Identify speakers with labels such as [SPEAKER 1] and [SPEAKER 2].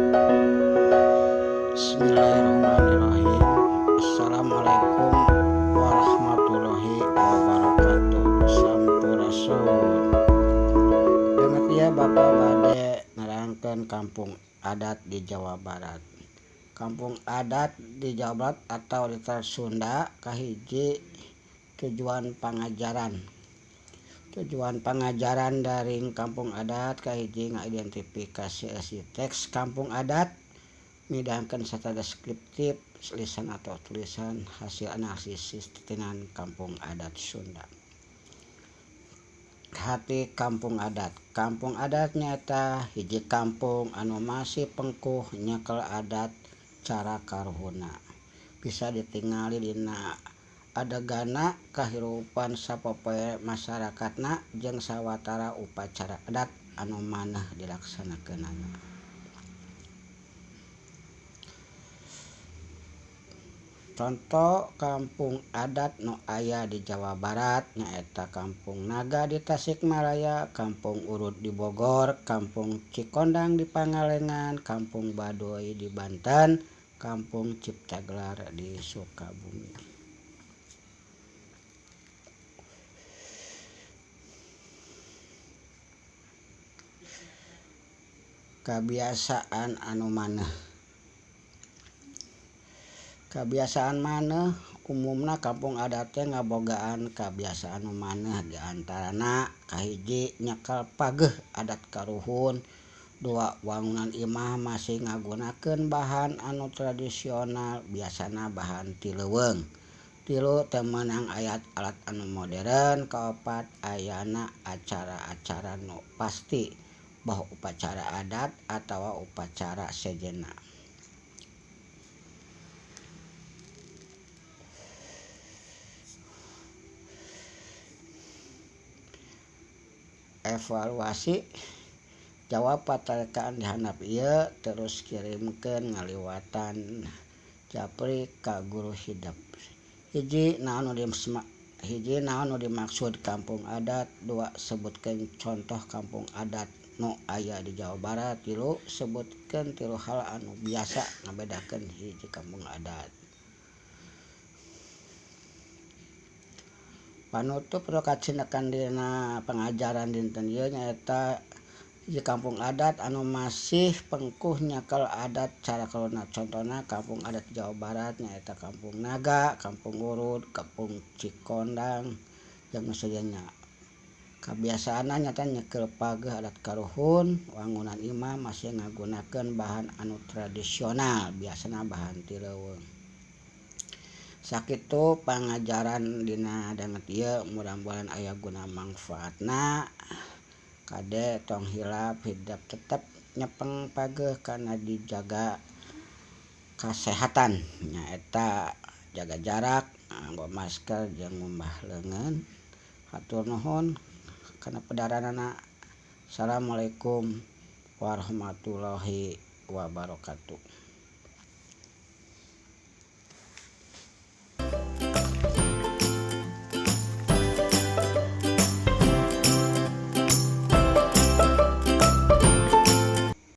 [SPEAKER 1] Bismillahirrahmanirrahim. Assalamualaikum warahmatullahi wabarakatuh. Sampurasun. Danget ieu Bapak bade nerangkeun kampung adat di Jawa Barat. Kampung adat di Jawa Barat atau di Sunda kahiji tujuan pangajaran. Tujuan pangajaran daring kampung adat kahiji ngaidentifikasi eusi teks kampung adat midangkeun sacara deskriptif lisan atau tulisan hasil analisis titinan kampung adat Sunda. Hati kampung adat. Kampung adat nyaeta hiji kampung anu masih pengkuh nyekel adat cara karuhunna. Bisa ditingali dina adeganna kahirupan sapopoe masyarakatna jeung sawatara upacara adat anu maneh dilaksanakeunana. Conto kampung adat nu aya di Jawa Barat nyaeta Kampung Naga di Tasikmalaya, Kampung Urut di Bogor, Kampung Cikondang di Pangalengan, Kampung Baduy di Banten, Kampung Ciptagelar di Sukabumi. Kabiasaan anu maneh. Kabiasaan maneh umumna kampung adat teh ngabogaan kabiasaan nu maneh diantarana kahiji nyekel pageuh adat karuhun, dua wangunan imah masih ngagunakeun bahan anu tradisional biasana bahan ti leuweung, tilu teu meunang aya alat anu modern, kaopat ayana acara-acara nu pasti boh upacara adat atawa upacara sejenna. Evaluasi jawab patarosan di handap ieu terus kirimkeun ngaliwatan japri ka guru hidep. Hiji naon nu dimaksud kampung adat, dua sebutkeun contoh kampung adat nu aya di Jawa Barat, tilu sebutkeun tilu hal anu biasa ngabedakeun hiji kampung adat. Panutup nu kacindekan dina pangajaran dinten ieu nyaeta hiji kampung adat anu masih pengkuh nyekel adat cara karuhunna. Contona kampung adat Jawa Barat nyaeta Kampung Naga, Kampung Urut, Kampung Cikondang jeung nu sejenna. Kabiasaanna nyaeta nyekel pageuh adat karuhun, wangunan imah masih ngagunakeun bahan anu tradisional biasana bahan ti leuweung. Sakitu pangajaran dina danget ieu mudah-mudahan aya guna mangfaatna. Kade tong hilap hidep tetep nyepeng pageuh kana dijaga kasehatan nyaeta jaga jarak, nganggo masker jeung ngumbah leungeun. Hatur nuhun kana pedaranana. Assalamualaikum warahmatullahi wabarakatuh.